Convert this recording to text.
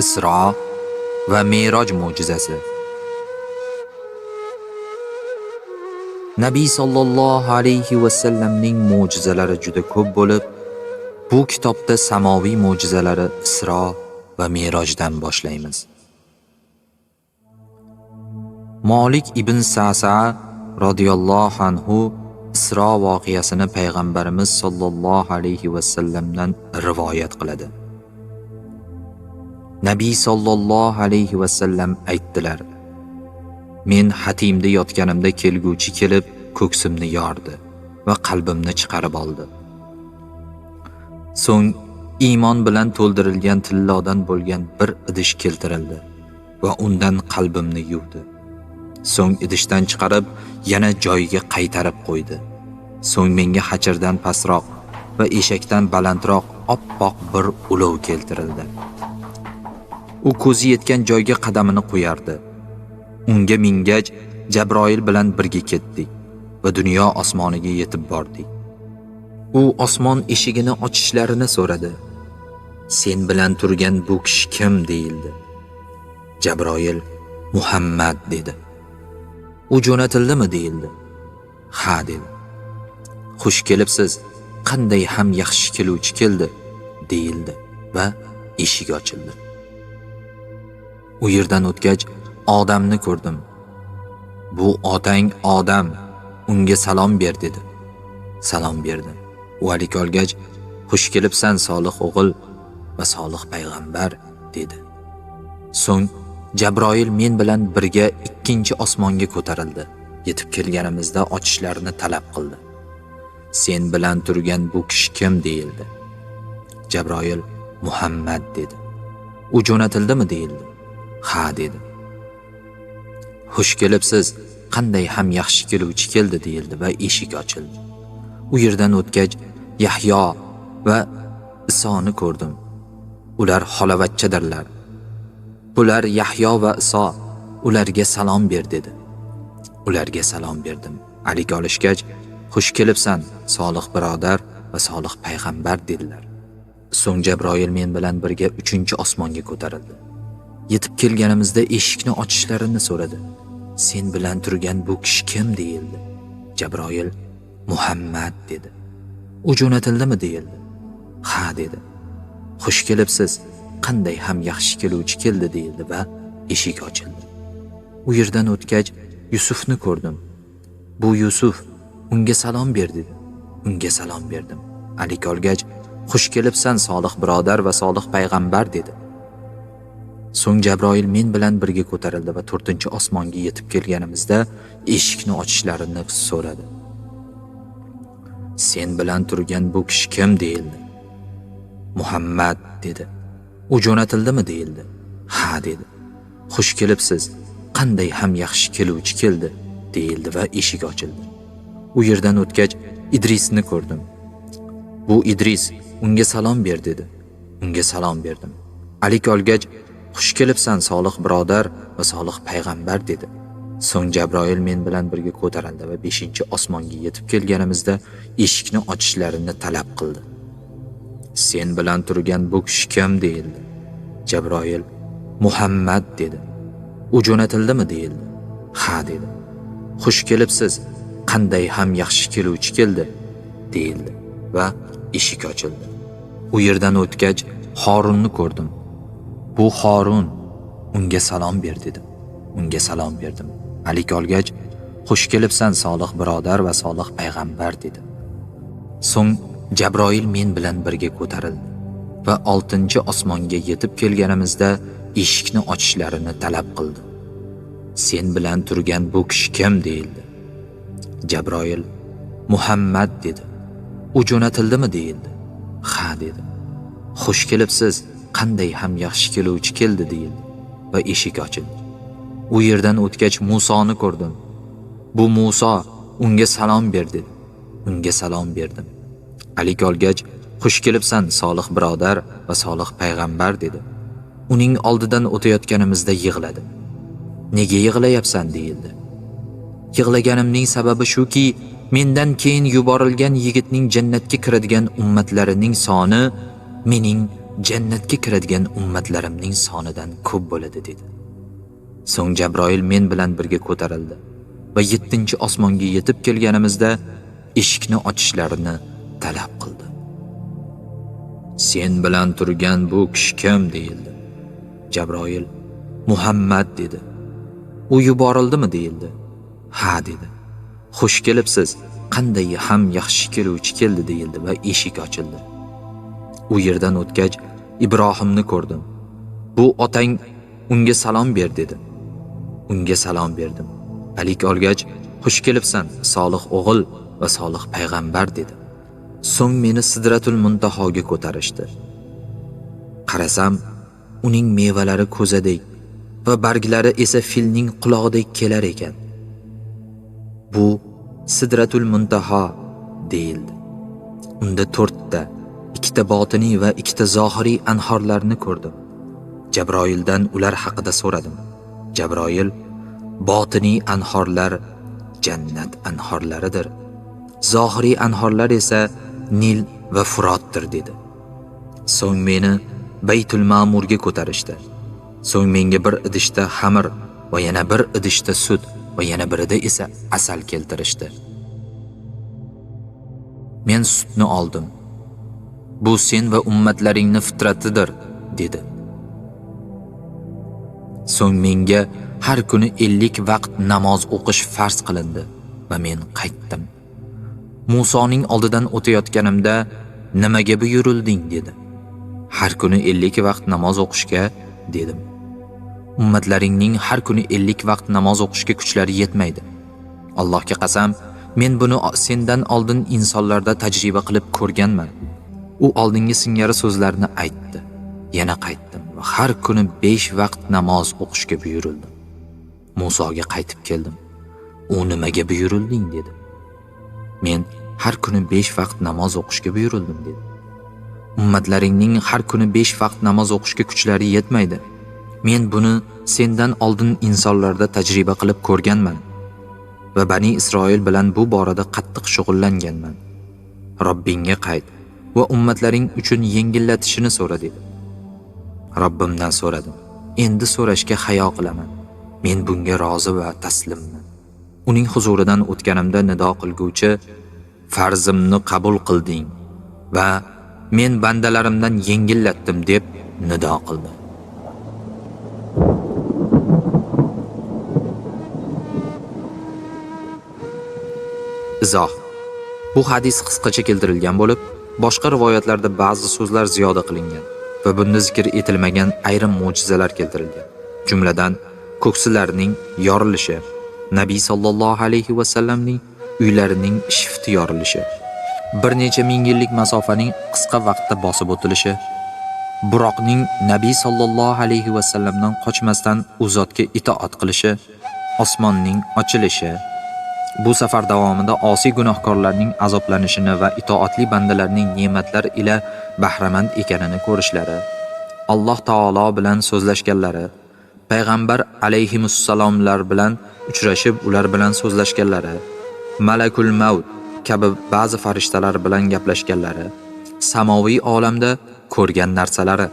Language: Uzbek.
Isro va Me'roj mo'jizasi. Nabiy sallallohu alayhi va sallamning mo'jizalari juda ko'p bo'lib, bu kitobda samoviy mo'jizalari Isro va Me'rojdan boshlaymiz. Molik ibn Sa'sa radhiyallohu anhu Isro voqeasini payg'ambarimiz sallallohu alayhi va sallamdan rivoyat qiladi. Nabiy sallallohu alayhi va sallam aytdilar: Men hatimda yotganimda kelguvchi kelib ko'ksimni yordi va qalbimni chiqarib oldi. So'ng iymon bilan to'ldirilgan tillodan bo'lgan bir idish keltirildi va undan qalbimni yuvdi. So'ng idishdan chiqarib yana joyiga qaytarib qo'ydi. So'ng menga hachirdan pastroq va eshakdan balandroq oppoq bir ulov keltirildi. U ko'zi yetgan joyga qadamini qo'yardi. Unga mingach Jabroil bilan birga ketdik va dunyo osmoniga yetib bordik. U osmon eshigini ochishlarini so'radi. Sen bilan turgan bu kishi kim deyildi. Jabroil Muhammad dedi. U jo'natildimi deyildi. Ha dedi. Xush kelibsiz, qanday ham yaxshi keluvchi keldi deyildi va eshik ochildi. U yerdan o'tgach Odamni ko'rdim. Bu otang Odam, unga salom ber dedi. Salom berdi. U alik olgach, xush kelibsan solih o'g'il va solih payg'ambar dedi. So'ng Jabroil men bilan birga ikkinchi osmonga ko'tarildi. Yetib kelganimizda ochishlarini talab qildi. Sen bilan turgan bu kishi kim deyildi. Jabroil Muhammad dedi. U jo'natildimi deyildi. Ha dedi. Xush kelibsiz, qanday ham yaxshi keluvchi keldi deyildi va eshik ochildi. U yerdan o'tgach Yahyo va Isoni ko'rdim. Ular xolavatchadirlar. Bular Yahyo va Iso, ularga salom ber dedi. Ularga salom berdim. Alik olishgach, xush kelibsan, solih birodar va solih payg'ambar dedilar. So'ng Jabroil men bilan birga 3-osmonga ko'tarildi. Yetib kelganimizda eshikni ochishlarini so'radi. Sen bilan turgan bu kishi kim deyildi. Jabroil Muhammad dedi. U jo'natildimi deyildi. Ha dedi. Xush kelibsiz, qanday ham yaxshi keluvchi keldi deyildi va eshik ochildi. U yerdan o'tgach Yusufni ko'rdim. Bu Yusuf, unga salom ber dedi. Unga salom berdim. Alik olgach, xush kelibsan solih birodar va solih payg'ambar dedi. So'ng Jabroil men bilan birga ko'tarildi va 4-osmonga yetib kelganimizda eshikni ochishlarini so'radi. Sen bilan turgan bu kishi kim deyildi. Muhammad dedi. U jo'natildimi deyildi. Ha dedi. Xush kelibsiz, qanday ham yaxshi keluvchi keldi deyildi va eshik ochildi. U yerdan o'tgach Idrisni ko'rdim. Bu Idris, unga salom ber dedi. Unga salom berdim. Alik olgach, xush kelibsan solih birodar va solih payg'ambar dedi. So'ng Jabroil men bilan birga ko'tarildi va 5-osmonga yetib kelganimizda eshikni ochishlarini talab qildi. Sen bilan turgan bu kishi kim deyildi. Jabroil Muhammad dedi. U jo'natildimi deyildi. Ha dedi. Xush kelibsiz, qanday ham yaxshi keluvchi keldi deyildi va eshik ochildi. U yerdan o'tgach Horunni ko'rdim. Bu Horun, unga salom ber dedi. Unga salom berdim. Alik olgach, xush kelibsan solih birodar va solih payg'ambar dedi. So'ng Jabroil men bilan birga ko'tarildi va 6-osmonga yetib kelganimizda eshikni ochishlarini talab qildi. Sen bilan turgan bu kishi kim deyildi. Jabroil Muhammad dedi. U jo'natildimi deyildi. Ha dedi. Xush kelibsiz, qanday ham yaxshi keluvchi keldi deyildi va eshik ochildi. U yerdan o'tgach Musoni ko'rdim. Bu Muso, unga salom ber dedi. Unga salom berdim. Alik olgach, xush kelibsan solih birodar va solih payg'ambar dedi. Uning oldidan o'tayotganimizda yig'ladi. Nega yig'layapsan deyildi. Yig'laganimning sababi shuki, mendan keyin yuborilgan yigitning jannatga kiradigan ummatlarining soni mening jannatga kiradigan ummatlarimning sonidan ko'p bo'ladi dedi. So'ng Jabroil men bilan birga ko'tarildi va 7-osmonga yetib kelganimizda eshikni ochishlarini talab qildi. Sen bilan turgan bu kishi kim deyildi. Jabroil Muhammad dedi. U yuborildimi deyildi. Ha dedi. Xush kelibsiz, qanday ham yaxshi keluvchi keldi deyildi va eshik ochildi. U yerdan o'tgach Ibrohimni ko'rdim. Bu otang, unga salom ber dedi. Unga salom berdim. Alik olgach, xush kelibsan, solih o'g'il va solih payg'ambar dedi. So'ng meni Sidratul Muntahoga ko'tarishdi. Qarasam, uning mevalari ko'zadek va barglari esa filning qulog'idek kelar ekan. Bu Sidratul Muntaho deyildi. Unda 4 ta, 2 ta botiniy va 2 ta zohiriy anhorlarni ko'rdim. Jabroildan ular haqida so'radim. Jabroil: botiniy anhorlar jannat anhorlaridir. Zohiriy anhorlar esa Nil va Furotdir dedi. So'ng meni Baytul Ma'murga ko'tarishdi. So'ng menga bir idishda xamir va yana bir idishda sut va yana birida esa asal keltirishdi. Men sutni oldim. Bu sen va ummatlaringning fitratidir dedi. So'ng menga har kuni 50 vaqt namoz o'qish farz qilindi va men qaytdim. Musoning oldidan o'tayotganimda nimaga buyurilding dedi. Har kuni 50 vaqt namoz o'qishga dedim. Ummatlaringning har kuni 50 vaqt namoz o'qishga kuchlari yetmaydi. Allohga qasam, men buni sendan oldin insonlarda tajriba qilib ko'rganman. U oldingi singari so'zlarni aytdi. Yana qaytdim va har kuni 5 vaqt namoz o'qishga buyurildim. Musoga qaytib keldim. U nimaga buyurilding dedi. Men har kuni 5 vaqt namoz o'qishga buyurildim dedi. Ummatlaringning har kuni 5 vaqt namoz o'qishga kuchlari yetmaydi. Men buni sendan oldin insonlarda tajriba qilib ko'rganman va Bani Isroil bilan bu borada qattiq shug'ullanganman. Robbingga qayt va ummatlaring uchun yengillatishini so'ra dedi. Robbimdan so'radim. Endi so'rashga hayo qilaman. Men bunga rozi va taslimman. Uning huzuridan o'tganimda nido qilguvchi farzimni qabul qilding va men bandalarimdan yengillatdim deb nido qildi. Izoh. Bu hadis qisqacha keltirilgan bo'lib, boshqa rivoyatlarda ba'zi so'zlar ziyoda qilingan va bunda zikr etilmagan ayrim mo'jizalar keltirilgan. Jumladan, ko'ksilarning yorilishi, Nabiy sallallohu alayhi va sallamning uylarining shifti yorilishi, bir necha ming yillik masofaning qisqa vaqtda bosib o'tilishi, Buroqning Nabiy sallallohu alayhi va sallamdan qochmasdan u zotga itoat qilishi, osmonning ochilishi. Bu safar davomida osiy gunohkorlarning azoblanishini va itoatli bandalarning ne'matlar ila bahramand ekanini ko'rishlari, Alloh taolo bilan so'zlashganlari, payg'ambar alayhimussalomlar bilan uchrashib ular bilan so'zlashganlari, malakul mavt kabi ba'zi farishtalar bilan gaplashganlari, samoviy olamda ko'rgan narsalari.